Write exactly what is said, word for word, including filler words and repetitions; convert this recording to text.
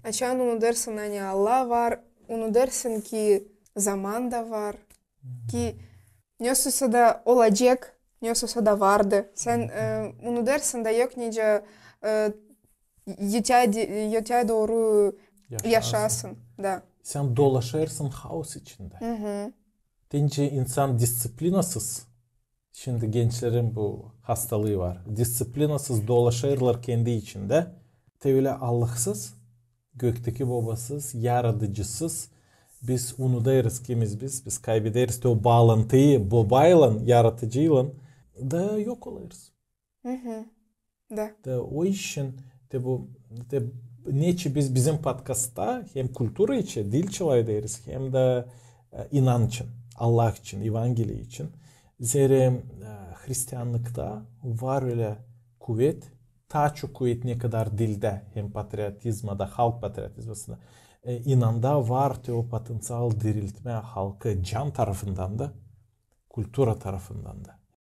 Açan unudêrsın, ani Allah var, unudêrsın, ki zaman da var, ki ne olsa da olacek, ne olsa da vardı. Sän e, unudêrsın da yok nicä e, ötää, ötää dooru yaşasın. Da. Sän dolaşêrsın haos içindä. Nicä insan disţiplinasız, şindi gençlerin bu hastalıı var, disţiplinasız dolaşêrlar kendi içindä, te ölä Allahsız, gökteki Bobasız, Yaradıcısız. Biz unudêrız, kimiz biz, biz kaybederiz te o baalantıyı Bobaylan, Yaradıcıylan, da yok olêrız. Da. Da o için te bu, te neçin biz bizim podkastta hem kultura için dil çılaydêrız, hem dä e, inan için, Allah için, Evangeliya için. Zerä e, hristiannıkta var ölä kuvet, taa çok kuvet, ne kadar dildä, hem patriotizmada, halk patriotizmasında, e, inanda var te o potenţial diriltmää halkı can tarafından da, kultura tarafından da.